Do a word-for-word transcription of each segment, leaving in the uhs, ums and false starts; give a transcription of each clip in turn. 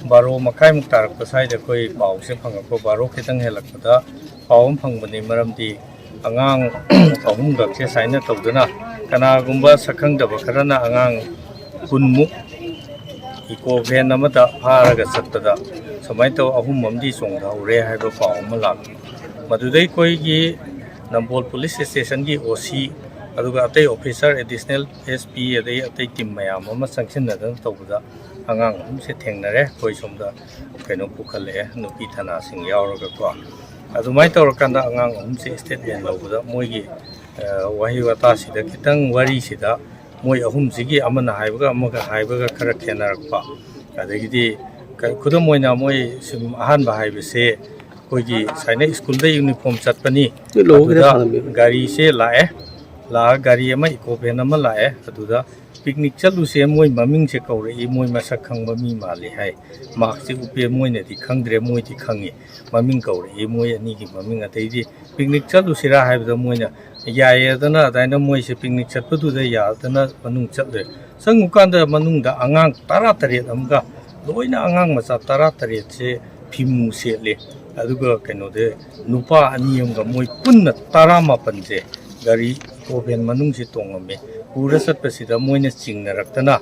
ꯕꯥꯔꯣ ꯃꯈꯥꯏꯃꯨꯛ ꯇꯥꯔꯛꯄ ꯁ꯭ꯋꯥꯏꯗ ꯑꯩꯈꯣꯏ ꯄꯥꯎꯁꯦ ꯐꯪꯉꯛꯄ, ꯕꯥꯔꯣ ꯈꯤꯇꯪ ꯍꯦꯜꯂꯛꯄꯗ ꯄꯥꯎ ꯑꯃ ꯐꯪꯕꯅꯤ꯫ ꯃꯔꯝꯗꯤ ꯑꯉꯥꯡ ꯑꯍꯨꯝꯈꯛꯁꯦ ꯁꯨꯃꯥꯏꯅ ꯇꯧꯗꯨꯅ ꯀꯅꯥꯒꯨꯝꯕ ꯁꯛꯈꯪꯗꯕ ꯈꯔꯅ ꯑꯉꯥꯡ ꯀꯨꯟꯃꯨꯛ ꯏꯀꯣ ꯚꯦꯟ ꯑꯃꯗ ꯐꯥꯔꯒ ꯆꯠꯄꯗ ꯁꯨꯃꯥꯏꯅ ꯇꯧ ꯑꯍꯨꯝ ꯑꯃꯗꯤ ꯆꯣꯡꯊꯍꯧꯔꯦ ꯍꯥꯏꯕ ꯄꯥꯎ ꯑꯃ ꯂꯥꯛꯄ꯫ ꯃꯗꯨꯗꯩ ꯑꯩꯈꯣꯏꯒꯤ ꯅꯝꯕꯣꯜ ꯄꯨꯂꯤꯁ ꯁ꯭ꯇꯦꯁꯟꯒꯤ ꯑꯣ ꯁꯤ, ꯑꯗꯨꯒ ꯑꯇꯩ ꯑꯣꯐꯤꯁꯥꯔ, ꯑꯦꯗꯤꯁꯅꯦꯜ ꯑꯦꯁ ꯄꯤ, ꯑꯗꯩ ꯑꯇꯩ ꯇꯤꯝ ꯃꯌꯥꯝ ꯑꯃ ꯆꯪꯁꯤꯟꯅꯗꯅ ꯇꯧꯕꯗ ꯑꯉꯥꯡ ꯑꯍꯨꯝꯁꯦ ꯊꯦꯡꯅꯔꯦ꯫ ꯑꯩꯈꯣꯏ ꯁꯣꯝꯗ ꯀꯩꯅꯣ ꯄꯨꯈꯠꯂꯛꯑꯦ, ꯅꯨꯄꯤ ꯊꯅꯥꯁꯤꯡ ꯌꯥꯎꯔꯒꯀꯣ꯫ ꯑꯗꯨꯃꯥꯏꯅ ꯇꯧꯔꯀꯥꯟꯗ ꯑꯉꯥꯡ ꯑꯍꯨꯝꯁꯦ ꯁ꯭ꯇꯦꯠꯃꯦꯟ ꯂꯧꯕꯗ ꯃꯣꯏꯒꯤ, ꯑ, ꯋꯥꯍꯩ ꯋꯥꯇꯥꯁꯤꯗ ꯈꯤꯇꯪ ꯋꯥꯔꯤꯁꯤꯗ ꯃꯣꯏ ꯑꯍꯨꯝꯁꯤꯒꯤ ꯑꯃꯅ ꯍꯥꯏꯕꯒ ꯑꯃꯒ ꯍꯥꯏꯕꯒ ꯈꯔ ꯈꯦꯠꯅꯔꯛꯄ꯫ ꯑꯗꯒꯤꯗꯤ ꯀ-, ꯈꯨꯗꯝ ꯑꯣꯏꯅ ꯃꯣꯏ ꯁꯨꯝ ꯑꯍꯥꯟꯕ ꯍꯥꯏꯕꯁꯦ ꯑꯩꯈꯣꯏꯒꯤ ꯁꯨꯃꯥꯏꯅ ꯁ꯭ꯀꯨꯜꯗ ꯌꯨꯅꯤꯐꯣꯔꯝ ꯆꯠꯄꯅꯤ꯫ ꯁꯤ ꯂꯧꯕꯒꯤꯗ ꯑꯗꯨꯗ ꯊꯥꯔꯝꯃꯤꯕ꯫ ꯒꯥꯔꯤꯁꯦ ꯂꯥꯛꯑꯦ, ꯂꯥꯛꯑꯒ ꯒꯥꯔꯤ ꯑꯃ ꯏꯀꯣ ꯚꯦꯟ ꯑꯃ ꯂꯥꯛꯑꯦ꯫ ꯑꯗꯨꯗ ꯄꯤꯛꯅꯤꯛ ꯆꯠꯂꯨꯁꯦ, ꯃꯣꯏ ꯃꯃꯤꯡꯁꯦ ꯀꯧꯔꯛꯏ, ꯃꯣꯏ ꯃꯁꯛ ꯈꯪꯕ ꯃꯤ ꯃꯥꯜꯂꯤ ꯍꯥꯏ꯫ ꯃꯥꯛꯁꯦ ꯎꯞꯄꯦ, ꯃꯣꯏꯅꯗꯤ ꯈꯪꯗ꯭ꯔꯦ, ꯃꯣꯏꯗꯤ ꯈꯪꯉꯤ꯫ ꯃꯃꯤꯡ ꯀꯧꯔꯛꯏ, ꯃꯣꯏ ꯑꯅꯤꯒꯤ ꯃꯃꯤꯡ꯫ ꯑꯗꯩꯗꯤ ꯄꯤꯛꯅꯤꯛ ꯆꯠꯂꯨꯁꯤꯔꯥ ꯍꯥꯏꯕꯗ ꯃꯣꯏꯅ ꯌꯥꯏꯌꯦꯗꯅ ꯑꯗꯨꯃꯥꯏꯅ ꯃꯣꯏꯁꯦ ꯄꯤꯛꯅꯤꯛ ꯆꯠꯄꯗꯨꯗ ꯌꯥꯗꯅ ꯃꯅꯨꯡ ꯆꯠꯂꯦ꯫ ꯆꯪꯉꯨꯀꯥꯟꯗ ꯃꯅꯨꯡꯗ ꯑꯉꯥꯡ ꯇꯔꯥꯇꯔꯦꯠ ꯑꯃꯒ, ꯂꯣꯏꯅ ꯑꯉꯥꯡ ꯃꯆꯥ ꯇꯔꯥꯇꯔꯦꯠꯁꯦ ꯐꯤꯃꯨ ꯁꯦꯠꯂꯤ꯫ ꯑꯗꯨꯒ ꯀꯩꯅꯣꯗ ꯅꯨꯄꯥ ꯑꯅꯤ ꯑꯃꯒ, ꯃꯣꯏ ꯄꯨꯟꯅ ꯇꯔꯥꯃꯥꯄꯟꯁꯦ ꯒꯥꯔꯤ ꯏꯀꯣ ꯚꯦꯟ ꯃꯅꯨꯡꯁꯤ ꯇꯣꯡꯉꯝꯃꯤ꯫ ꯄꯨꯔ ꯆꯠꯄꯁꯤꯗ ꯃꯣꯏꯅ ꯆꯤꯡꯅꯔꯛꯇꯅ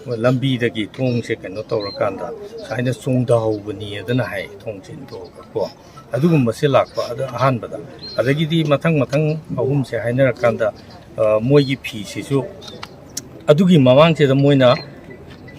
ꯂꯝꯕꯤꯗꯒꯤ ꯊꯣꯡꯁꯦ ꯀꯩꯅꯣ ꯇꯧꯔꯀꯥꯟꯗ ꯁꯨꯃꯥꯏꯅ ꯆꯣꯡꯊꯍꯧꯕꯅꯤ ꯑꯗꯨꯅ ꯍꯥꯏ, ꯊꯣꯡ ꯆꯤꯟꯊꯣꯛꯑꯒ ꯀꯣ꯫ ꯑꯗꯨꯒꯨꯝꯕꯁꯦ ꯂꯥꯛꯄ꯫ ꯑꯗ ꯑꯍꯥꯟꯕꯗ, ꯑꯗꯒꯤꯗꯤ ꯃꯊꯪ ꯃꯊꯪ ꯑꯍꯨꯝꯁꯦ ꯍꯥꯏꯅꯔꯀꯥꯟꯗ, ꯑ, ꯃꯣꯏꯒꯤ ꯐꯤꯁꯤꯁꯨ ꯑꯗꯨꯒꯤ ꯃꯃꯥꯡꯁꯤꯗ ꯃꯣꯏꯅ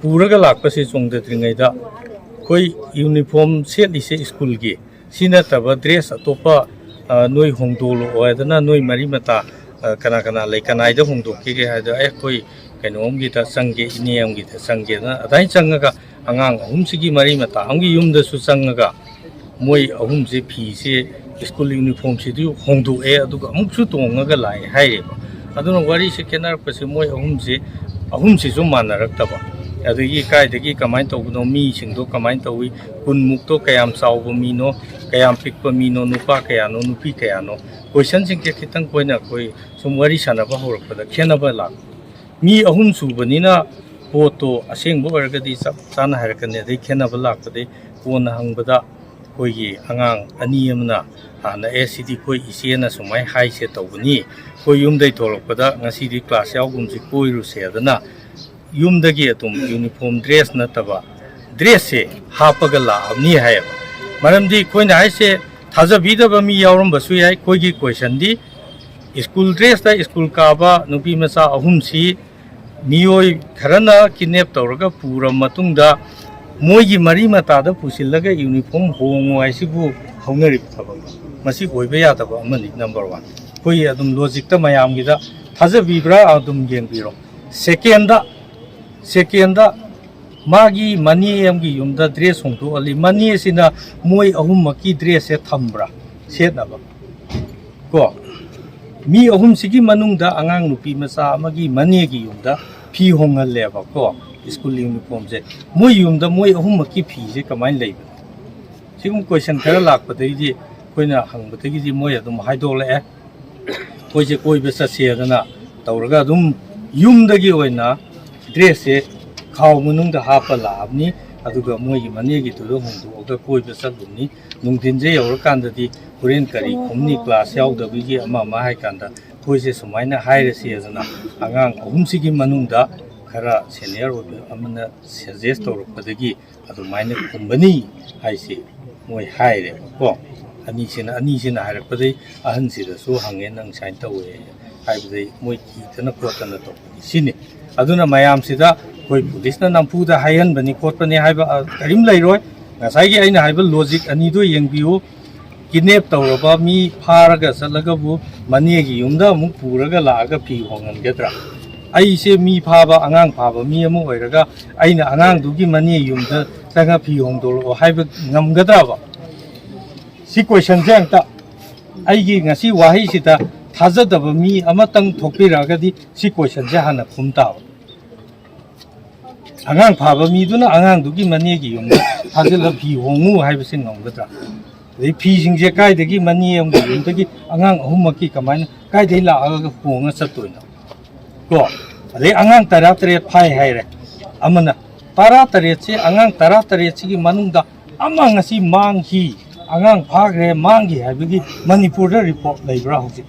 ꯄꯨꯔꯒ ꯂꯥꯛꯄꯁꯦ ꯆꯣꯡꯊꯗ꯭ꯔꯤꯉꯩꯗ ꯑꯩꯈꯣꯏ ꯌꯨꯅꯤꯐꯣꯔꯝ ꯁꯦꯠꯂꯤꯁꯦ ꯁ꯭ꯀꯨꯜꯒꯤ, ꯁꯤ ꯅꯠꯇꯕ ꯗ꯭ꯔꯦꯁ ꯑꯇꯣꯞꯄ, ꯑ, ꯅꯣꯏ ꯍꯣꯡꯗꯣꯛꯂꯛꯑꯣ ꯍꯥꯏꯗꯅ ꯅꯣꯏ ꯃꯔꯤ ꯃꯇꯥ, ꯑ, ꯀꯅꯥ ꯀꯅꯥ ꯂꯩ, ꯀꯅꯥꯏꯗ ꯍꯣꯡꯗꯣꯛꯈꯤꯒꯦ ꯍꯥꯏꯗꯣ, "ꯑꯦ, ꯑꯩꯈꯣꯏ ꯀꯩꯅꯣꯝꯒꯤꯗ ꯆꯪꯒꯦ, ꯏꯅꯦ ꯑꯃꯒꯤꯗ ꯆꯪꯒꯦꯅ" ꯑꯗꯨꯃꯥꯏꯅ ꯆꯪꯉꯒ ꯑꯉꯥꯡ ꯑꯍꯨꯝꯁꯤꯒꯤ ꯃꯔꯤ ꯃꯇꯥ ꯑꯃꯒꯤ ꯌꯨꯝꯗꯁꯨ ꯆꯪꯉꯒ ꯃꯣꯏ ꯑꯍꯨꯝꯁꯦ ꯐꯤꯁꯦ ꯁ꯭ꯀꯨꯜ ꯌꯨꯅꯤꯐꯣꯔꯝꯁꯤꯗꯤ ꯍꯣꯡꯗꯣꯛꯑꯦ, ꯑꯗꯨꯒ ꯑꯃꯨꯛꯁꯨ ꯇꯣꯡꯉꯒ ꯂꯥꯛꯑꯦ ꯍꯥꯏꯔꯦꯕ꯫ ꯑꯗꯨꯅ ꯋꯥꯔꯤꯁꯦ ꯈꯦꯠꯅꯔꯛꯄꯁꯦ ꯃꯣꯏ ꯑꯍꯨꯝꯁꯦ, ꯑꯍꯨꯝꯁꯤꯁꯨ ꯃꯥꯟꯅꯔꯛꯇꯕ꯫ ꯑꯗꯒꯤ ꯀꯥꯏꯗꯒꯤ ꯀꯃꯥꯏꯅ ꯇꯧꯕꯅꯣ, ꯃꯤꯁꯤꯡꯗꯣ ꯀꯃꯥꯏꯅ ꯇꯧꯏ, ꯀꯨꯟꯃꯨꯛꯇꯣ ꯀꯌꯥꯝ ꯆꯥꯎꯕ ꯃꯤꯅꯣ, ꯀꯌꯥꯝ ꯄꯤꯛꯄ ꯃꯤꯅꯣ, ꯅꯨꯄꯥ ꯀꯌꯥꯅꯣ, ꯅꯨꯄꯤ ꯀꯌꯥꯅꯣ, ꯀꯣꯏꯁꯟꯁꯤꯡꯁꯦ ꯈꯤꯇꯪ ꯑꯩꯈꯣꯏꯅ ꯑꯩꯈꯣꯏ ꯁꯨꯝ ꯋꯥꯔꯤ ꯁꯥꯟꯅꯕ ꯍꯧꯔꯛꯄꯗ ꯈꯦꯠꯅꯕ ꯂꯥꯛꯄ꯫ ꯃꯤ ꯑꯍꯨꯝ ꯁꯨꯕꯅꯤꯅ ꯄꯣꯠꯇꯣ ꯑꯁꯦꯡꯕ ꯑꯣꯏꯔꯒꯗꯤ ꯆꯞ ꯆꯥꯅ ꯍꯥꯏꯔꯛꯀꯅꯤ꯫ ꯑꯗꯩ ꯈꯦꯠꯅꯕ ꯂꯥꯛꯄꯗꯤ ꯀꯣꯟꯅ ꯍꯪꯕꯗ ꯑꯩꯈꯣꯏꯒꯤ ꯑꯉꯥꯡ ꯑꯅꯤ ꯑꯃꯅ ꯍꯥꯟꯅ "ꯑꯦ, ꯁꯤꯗꯤ ꯑꯩꯈꯣꯏ ꯏꯆꯦꯅ ꯁꯨꯃꯥꯏꯅ ꯍꯥꯏꯁꯦ ꯇꯧꯕꯅꯤ, ꯑꯩꯈꯣꯏ ꯌꯨꯝꯗꯩ ꯊꯣꯛꯂꯛꯄꯗ ꯉꯁꯤꯗꯤ ꯀ꯭ꯂꯥꯁ ꯌꯥꯎꯒꯨꯝꯁꯤ, ꯀꯣꯏꯔꯨꯁꯦ" ꯑꯗꯨꯅ ꯌꯨꯝꯗꯒꯤ ꯑꯗꯨꯝ ꯌꯨꯅꯤꯐꯣꯔꯝ ꯗ꯭ꯔꯦꯁ ꯅꯠꯇꯕ ꯗ꯭ꯔꯦꯁꯁꯦ ꯍꯥꯞꯄꯒ ꯂꯥꯛꯑꯕꯅꯤ ꯍꯥꯏꯌꯦꯕ꯫ ꯃꯔꯝꯗꯤ ꯑꯩꯈꯣꯏꯅ ꯍꯥꯏꯁꯦ ꯊꯥꯖꯕꯤꯗꯕ ꯃꯤ ꯌꯥꯎꯔꯝꯕꯁꯨ ꯌꯥꯏ꯫ ꯑꯩꯈꯣꯏꯒꯤ ꯀꯣꯏꯁꯟꯗꯤ ꯁ꯭ꯀꯨꯜ ꯗ꯭ꯔꯦꯁꯇ ꯁ꯭ꯀꯨꯜ ꯀꯥꯕ ꯅꯨꯄꯤ ꯃꯆꯥ ꯑꯍꯨꯝꯁꯤ ꯃꯤꯑꯣꯏ ꯈꯔꯅ ꯀꯤꯗꯅꯦꯞ ꯇꯧꯔꯒ ꯄꯨꯔꯕ ꯃꯇꯨꯡꯗ ꯃꯣꯏꯒꯤ ꯃꯔꯤ ꯃꯇꯥꯗ ꯄꯨꯁꯤꯜꯂꯒ ꯌꯨꯅꯤꯐꯣꯔꯝ ꯍꯣꯡꯉꯨ ꯍꯥꯏꯁꯤꯕꯨ ꯍꯧꯅꯔꯤꯕ ꯊꯕꯛꯅꯤ꯫ ꯃꯁꯤ ꯑꯣꯏꯕ ꯌꯥꯗꯕ ꯑꯃꯅꯤ, ꯅꯝꯕꯔ ꯋꯥꯟ꯫ ꯑꯩꯈꯣꯏ ꯑꯗꯨꯝ ꯂꯣꯖꯤꯛꯇ ꯃꯌꯥꯝꯒꯤꯗ ꯊꯥꯖꯕꯤꯕ꯭ꯔꯥ ꯑꯗꯨꯝ ꯌꯦꯡꯕꯤꯔꯣ꯫ ꯁꯦꯀꯦꯟꯗ, ꯁꯦꯀꯦꯟꯗ ꯃꯥꯒꯤ ꯃꯅꯦ ꯑꯃꯒꯤ ꯌꯨꯝꯗ ꯗ꯭ꯔꯦꯁ ꯍꯣꯡꯗꯣꯛꯍꯜꯂꯤ꯫ ꯃꯅꯦꯁꯤꯅ ꯃꯣꯏ ꯑꯍꯨꯝꯃꯛꯀꯤ ꯗ꯭ꯔꯦꯁꯁꯦ ꯊꯝꯕ꯭ꯔꯥ ꯁꯦꯠꯅꯕ? ꯀꯣ, ꯃꯤ ꯑꯍꯨꯝꯁꯤꯒꯤ ꯃꯅꯨꯡꯗ ꯑꯉꯥꯡ ꯅꯨꯄꯤ ꯃꯆꯥ ꯑꯃꯒꯤ ꯃꯅꯦꯒꯤ ꯌꯨꯝꯗ ꯐꯤ ꯍꯣꯡꯍꯜꯂꯦꯕꯀꯣ, ꯁ꯭ꯀꯨꯜ ꯌꯨꯅꯤꯐꯣꯔꯝꯁꯦ꯫ ꯃꯣꯏ ꯌꯨꯝꯗ ꯃꯣꯏ ꯑꯍꯨꯝꯃꯛꯀꯤ ꯐꯤꯁꯦ ꯀꯃꯥꯏꯅ ꯂꯩꯕꯅꯣ? ꯁꯤꯒꯨꯝꯕ ꯀꯣꯏꯁꯟ ꯈꯔ ꯂꯥꯛꯄꯗꯒꯤꯗꯤ ꯑꯩꯈꯣꯏꯅ ꯍꯪꯕꯗꯒꯤꯗꯤ ꯃꯣꯏ ꯑꯗꯨꯝ ꯍꯥꯏꯗꯣꯛꯂꯛꯑꯦ꯫ ꯑꯩꯈꯣꯏꯁꯦ ꯀꯣꯏꯕ ꯆꯠꯁꯦꯗꯅ ꯇꯧꯔꯒ ꯑꯗꯨꯝ ꯌꯨꯝꯗꯒꯤ ꯑꯣꯏꯅ ꯗ꯭ꯔꯦꯁꯁꯦ ꯈꯥꯎ ꯃꯅꯨꯡꯗ ꯍꯥꯞꯄ ꯂꯥꯛꯑꯕꯅꯤ꯫ ꯑꯗꯨꯒ ꯃꯣꯏꯒꯤ ꯃꯅꯦꯒꯤꯗꯨꯗ ꯍꯣꯡꯗꯣꯛꯑꯒ ꯀꯣꯏꯕ ꯆꯠꯂꯨꯕꯅꯤ꯫ ꯅꯨꯡꯊꯤꯟꯁꯦ ꯌꯧꯔꯀꯥꯟꯗꯗꯤ ꯍꯣꯔꯦꯟ ꯀꯔꯤ ꯈꯨꯝꯅꯤ, ꯀ꯭ꯂꯥꯁ ꯌꯥꯎꯗꯕꯒꯤ ꯑꯃ ꯑꯃ ꯍꯥꯏ ꯀꯥꯟꯗ ꯑꯩꯈꯣꯏꯁꯦ ꯁꯨꯃꯥꯏꯅ ꯍꯥꯏꯔꯁꯦꯗꯅ ꯑꯉꯥꯡ ꯑꯍꯨꯝꯁꯤꯒꯤ ꯃꯅꯨꯡꯗ ꯈꯔ ꯁꯦꯅꯤꯌꯔ ꯑꯣꯏꯕ ꯑꯃꯅ ꯁꯖꯦꯁ ꯇꯧꯔꯛꯄꯗꯒꯤ ꯑꯗꯨꯃꯥꯏꯅ ꯈꯨꯝꯕꯅꯤ ꯍꯥꯏꯁꯤ ꯃꯣꯏ ꯍꯥꯏꯔꯦꯕꯀꯣ꯫ ꯑꯅꯤꯁꯤꯅ, ꯑꯅꯤꯁꯤꯅ ꯍꯥꯏꯔꯛꯄꯗꯒꯤ ꯑꯍꯟꯁꯤꯗꯁꯨ ꯍꯪꯉꯦ, "ꯅꯪ ꯁꯨꯃꯥꯏꯅ ꯇꯧꯋꯦ" ꯍꯥꯏꯕꯗꯒꯤ ꯃꯣꯏ ꯀꯤꯗꯅ ꯈꯣꯠꯇꯅ ꯇꯧꯕꯅꯤ ꯁꯤꯅꯤ꯫ ꯑꯗꯨꯅ ꯃꯌꯥꯝꯁꯤꯗ ꯑꯩꯈꯣꯏ ꯄꯨꯂꯤꯁꯅ ꯅꯝꯐꯨꯗ ꯍꯥꯏꯍꯟꯕꯅꯤ ꯈꯣꯠꯄꯅꯤ ꯍꯥꯏꯕ, ꯑ, ꯀꯔꯤꯝ ꯂꯩꯔꯣꯏ꯫ ꯉꯁꯥꯏꯒꯤ ꯑꯩꯅ ꯍꯥꯏꯕ ꯂꯣꯖꯤꯛ ꯑꯅꯤꯗꯣ ꯌꯦꯡꯕꯤꯌꯨ꯫ ꯀꯤꯗꯅꯦꯞ ꯇꯧꯔꯕ ꯃꯤ ꯐꯥꯔꯒ ꯆꯠꯂꯒꯕꯨ ꯃꯅꯦꯒꯤ ꯌꯨꯝꯗ ꯑꯃꯨꯛ ꯄꯨꯔꯒ ꯂꯥꯛꯑꯒ ꯐꯤ ꯍꯣꯡꯍꯟꯒꯗ꯭ꯔꯥ? ꯑꯩꯁꯦ ꯃꯤ ꯐꯥꯕ, ꯑꯉꯥꯡ ꯐꯥꯕ ꯃꯤ ꯑꯃ ꯑꯣꯏꯔꯒ ꯑꯩꯅ ꯑꯉꯥꯡꯗꯨꯒꯤ ꯃꯅꯦ ꯌꯨꯝꯗ ꯆꯪꯉ ꯐꯤ ꯍꯣꯡꯗꯣꯛꯂꯛꯑꯣ ꯍꯥꯏꯕ ꯉꯝꯒꯗ꯭ꯔꯕ? ꯁꯤ ꯀꯣꯏꯁꯟꯁꯦ ꯑꯝꯇ, ꯑꯩꯒꯤ ꯉꯁꯤ ꯋꯥꯍꯩꯁꯤꯗ ꯊꯥꯖꯗꯕ ꯃꯤ ꯑꯃꯇꯪ ꯊꯣꯛꯄꯤꯔꯛꯑꯒꯗꯤ ꯁꯤ ꯀꯣꯏꯁꯟꯁꯦ ꯍꯥꯟꯅ ꯈꯨꯝ ꯇꯥꯕ꯫ ꯑꯉꯥꯡ ꯐꯥꯕ ꯃꯤꯗꯨꯅ ꯑꯉꯥꯡꯗꯨꯒꯤ ꯃꯅꯦꯒꯤ ꯌꯨꯝꯗ ꯊꯥꯖꯤꯜꯂ ꯐꯤ ꯍꯣꯡꯉꯨ ꯍꯥꯏꯕꯁꯤ ꯉꯝꯒꯗ꯭ꯔꯥ? ꯑꯗꯩ ꯐꯤꯁꯤꯡꯁꯦ ꯀꯥꯏꯗꯒꯤ, ꯃꯅꯦ ꯑꯃꯒꯤ ꯌꯨꯝꯗꯒꯤ ꯑꯉꯥꯡ ꯑꯍꯨꯝꯃꯛꯀꯤ ꯀꯃꯥꯏꯅ, ꯀꯥꯏꯗꯒꯤ ꯂꯥꯛꯑꯒ ꯍꯣꯡꯉ ꯆꯠꯇꯣꯏꯅꯣ? ꯀꯣ, ꯑꯗꯩ ꯑꯉꯥꯡ ꯇꯔꯥ ꯇꯔꯦꯠ ꯐꯥꯏ ꯍꯥꯏꯔꯦ꯫ ꯑꯃꯅ ꯇꯔꯥ ꯇꯔꯦꯠꯁꯦ, ꯑꯉꯥꯡ ꯇꯔꯥ ꯇꯔꯦꯠꯁꯤꯒꯤ ꯃꯅꯨꯡꯗ ꯑꯃ ꯉꯁꯤ ꯃꯥꯡꯈꯤ, ꯑꯉꯥꯡ ꯐꯥꯈ꯭ꯔꯦ, ꯃꯥꯡꯈꯤ ꯍꯥꯏꯕꯒꯤ ꯃꯅꯤꯄꯨꯔꯗ ꯔꯤꯄꯣꯔꯠ ꯂꯩꯕ꯭ꯔꯥ ꯍꯧꯖꯤꯛ?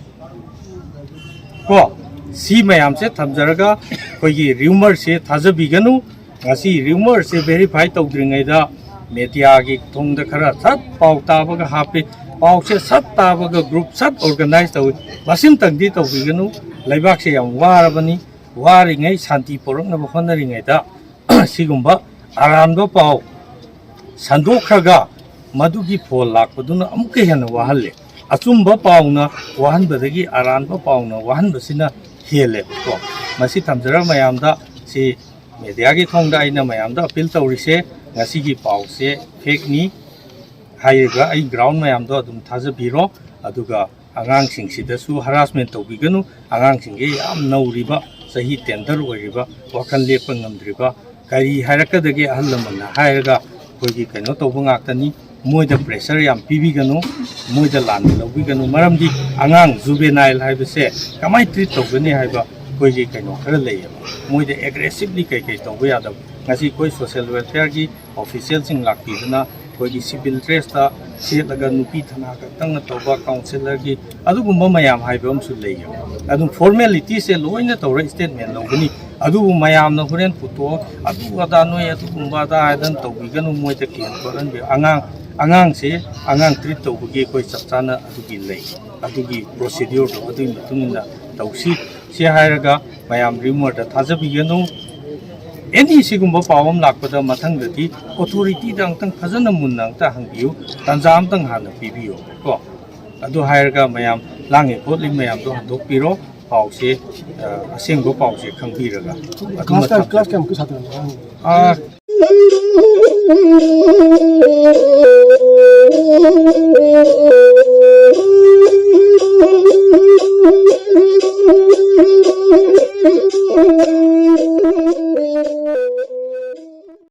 ꯀꯣ, ꯁꯤ ꯃꯌꯥꯝꯁꯦ ꯊꯝꯖꯔꯒ ꯑꯩꯈꯣꯏꯒꯤ ꯔꯤꯌꯨꯃꯔꯁꯦ ꯊꯥꯖꯕꯤꯒꯅꯨ꯫ ꯉꯁꯤ ꯔꯤꯌꯨꯃꯔꯁꯦ ꯚꯦꯔꯤꯐꯥꯏ ꯇꯧꯗ꯭ꯔꯤꯉꯩꯗ ꯃꯦꯗꯤꯌꯥꯒꯤ ꯊꯣꯡꯗ ꯈꯔ ꯁꯠ ꯄꯥꯎ ꯇꯥꯕꯒ ꯍꯥꯞꯄꯤ, ꯄꯥꯎꯁꯦ ꯁꯠ ꯇꯥꯕꯒ ꯒ꯭ꯔꯨꯞ ꯁꯠ ꯑꯣꯔꯒꯅꯥꯏꯖ ꯇꯧꯏ꯫ ꯃꯁꯤꯃꯇꯪꯗꯤ ꯇꯧꯕꯤꯒꯅꯨ꯫ ꯂꯩꯕꯥꯛꯁꯦ ꯌꯥꯝ ꯋꯥꯔꯕꯅꯤ꯫ ꯋꯥꯔꯤꯉꯩ ꯁꯥꯟꯇꯤ ꯄꯣꯔꯛꯅꯕ ꯍꯣꯠꯅꯔꯤꯉꯩꯗ ꯁꯤꯒꯨꯝꯕ ꯑꯔꯥꯟꯕ ꯄꯥꯎ ꯁꯟꯗꯣꯛꯈ꯭ꯔꯒ ꯃꯗꯨꯒꯤ ꯐꯣꯜ ꯂꯥꯛꯄꯗꯨꯅ ꯑꯃꯨꯛꯀ ꯍꯦꯟꯅ ꯋꯥꯍꯜꯂꯦ꯫ ꯑꯆꯨꯝꯕ ꯄꯥꯎꯅ ꯋꯥꯍꯟꯕꯗꯒꯤ ꯑꯔꯥꯟꯕ ꯄꯥꯎꯅ ꯋꯥꯍꯟꯕꯁꯤꯅ ꯍꯦꯜꯂꯦꯕꯀꯣ꯫ ꯃꯁꯤ ꯊꯝꯖꯔ ꯃꯌꯥꯝꯗ ꯁꯤ ꯃꯦꯗꯤꯌꯥꯒꯤ ꯊꯣꯡꯗ ꯑꯩꯅ ꯃꯌꯥꯝꯗ ꯑꯄꯤꯜ ꯇꯧꯔꯤꯁꯦ, ꯉꯁꯤꯒꯤ ꯄꯥꯎꯁꯦ ꯐꯦꯛꯅꯤ ꯍꯥꯏꯔꯤꯕ ꯑꯩ ꯒ꯭ꯔꯥꯎꯟ ꯃꯌꯥꯝꯗꯣ ꯑꯗꯨꯝ ꯊꯥꯖꯕꯤꯔꯣ꯫ ꯑꯗꯨꯒ ꯑꯉꯥꯡꯁꯤꯡꯁꯤꯗꯁꯨ ꯍꯔꯥꯁꯃꯦꯟ ꯇꯧꯕꯤꯒꯅꯨ꯫ ꯑꯉꯥꯡꯁꯤꯡꯁꯦ ꯌꯥꯝ ꯅꯧꯔꯤꯕ, ꯆꯍꯤ ꯇꯦꯟꯗꯔ ꯑꯣꯏꯔꯤꯕ, ꯋꯥꯈꯜ ꯂꯦꯞꯄ ꯉꯝꯗ꯭ꯔꯤꯕ, ꯀꯔꯤ ꯍꯥꯏꯔꯛꯀꯗꯒꯦ ꯑꯍꯜ ꯂꯃꯟꯅ ꯍꯥꯏꯔꯒ ꯑꯩꯈꯣꯏꯒꯤ ꯀꯩꯅꯣ ꯇꯧꯕ ꯉꯥꯛꯇꯅꯤ꯫ ꯃꯣꯏꯗ ꯄ꯭ꯔꯦꯁꯔ ꯌꯥꯝ ꯄꯤꯕꯤꯒꯅꯨ, ꯃꯣꯏꯗ ꯂꯥꯟꯅ ꯂꯧꯕꯤꯒꯅꯨ꯫ ꯃꯔꯝꯗꯤ ꯑꯉꯥꯡ ꯖꯨꯕꯦꯅꯥꯏꯜ ꯍꯥꯏꯕꯁꯦ ꯀꯃꯥꯏꯅ ꯇ꯭ꯔꯤꯠ ꯇꯧꯒꯅꯤ ꯍꯥꯏꯕ ꯑꯩꯈꯣꯏꯒꯤ ꯀꯩꯅꯣ ꯈꯔ ꯂꯩꯌꯦꯕ꯫ ꯃꯣꯏꯗ ꯑꯦꯒ꯭ꯔꯦꯁꯤꯞꯂꯤ ꯀꯩ ꯀꯩ ꯇꯧꯕ ꯌꯥꯗꯕ꯫ ꯉꯁꯤ ꯑꯩꯈꯣꯏ ꯁꯣꯁꯤꯌꯦꯜ ꯋꯦꯜꯐꯤꯌꯔꯒꯤ ꯑꯣꯐꯤꯁꯤꯌꯦꯜꯁꯤꯡ ꯂꯥꯛꯄꯤꯗꯨꯅ ꯑꯩꯈꯣꯏꯒꯤ ꯁꯤꯚꯤꯜ ꯗ꯭ꯔꯦꯁꯇ ꯁꯦꯠꯂꯒ ꯅꯨꯄꯤ ꯊꯅꯥ ꯈꯛꯇꯪꯅ ꯇꯧꯕ ꯀꯥꯎꯟꯁꯤꯂꯔꯒꯤ ꯑꯗꯨꯒꯨꯝꯕ ꯃꯌꯥꯝ ꯍꯥꯏꯕ ꯑꯃꯁꯨ ꯂꯩꯌꯦꯕ꯫ ꯑꯗꯨꯝ ꯐꯣꯔꯃꯦꯂꯤꯇꯤꯁꯦ ꯂꯣꯏꯅ ꯇꯧꯔ ꯁ꯭ꯇꯦꯠꯃꯦꯟ ꯂꯧꯒꯅꯤ꯫ ꯑꯗꯨꯕꯨ ꯃꯌꯥꯝꯅ ꯍꯣꯔꯦꯟ ꯄꯨꯊꯣꯛꯑ ꯑꯗꯨ ꯑꯗꯥ ꯅꯣꯏ ꯑꯗꯨꯒꯨꯝꯕ ꯑꯗꯥ ꯍꯥꯏꯗꯅ ꯇꯧꯕꯤꯒꯅꯨ, ꯃꯣꯏꯗ ꯀꯤꯍꯟ ꯈꯣꯠꯍꯟꯕꯤ꯫ ꯑꯉꯥꯡ, ꯑꯉꯥꯡꯁꯦ ꯑꯉꯥꯡ ꯇ꯭ꯔꯤꯠ ꯇꯧꯕꯒꯤ ꯑꯩꯈꯣꯏ ꯆꯞ ꯆꯥꯅ ꯑꯗꯨꯒꯤ ꯂꯩ, ꯑꯗꯨꯒꯤ ꯄ꯭ꯔꯣꯁꯤꯗ꯭ꯌꯨꯔꯗꯣ ꯑꯗꯨꯒꯤ ꯃꯇꯨꯡ ꯏꯟꯅ ꯇꯧꯁꯤ꯫ ꯁꯤ ꯍꯥꯏꯔꯒ ꯃꯌꯥꯝ ꯔꯤꯃꯣꯔꯗ ꯊꯥꯖꯕꯤꯒꯅꯨ꯫ ꯑꯦꯅꯤ ꯁꯤꯒꯨꯝꯕ ꯄꯥꯎ ꯑꯃ ꯂꯥꯛꯄꯗ ꯃꯊꯪꯗꯗꯤ ꯑꯣꯊꯣꯔꯤꯇꯤꯗ ꯑꯃꯨꯛꯇꯪ ꯐꯖꯅ ꯃꯨꯟꯅ ꯑꯃꯨꯛꯇ ꯍꯪꯕꯤꯌꯨ, ꯇꯥꯟꯖꯥ ꯑꯃꯇꯪ ꯍꯥꯟꯅ ꯄꯤꯕꯤꯌꯣ ꯀꯣ꯫ ꯑꯗꯨ ꯍꯥꯏꯔꯒ ꯃꯌꯥꯝ ꯂꯥꯡꯉꯤ ꯈꯣꯠꯂꯤ ꯃꯌꯥꯝꯗꯣ ꯍꯟꯗꯣꯛꯄꯤꯔꯣ, ꯄꯥꯎꯁꯦ, ꯑ, ꯑꯁꯦꯡꯕ ꯄꯥꯎꯁꯦ ꯈꯪꯕꯤꯔꯒ ꯑꯗꯨꯃ ꯀ꯭ꯂꯥꯁ ꯀꯌꯥ, ꯊꯝꯖꯒꯦ꯫ ꯀ꯭ꯂꯥꯁ ꯀꯌꯥꯃꯨꯛꯀꯤ ꯁꯥꯇ꯭ꯔꯅꯣ? ꯑ,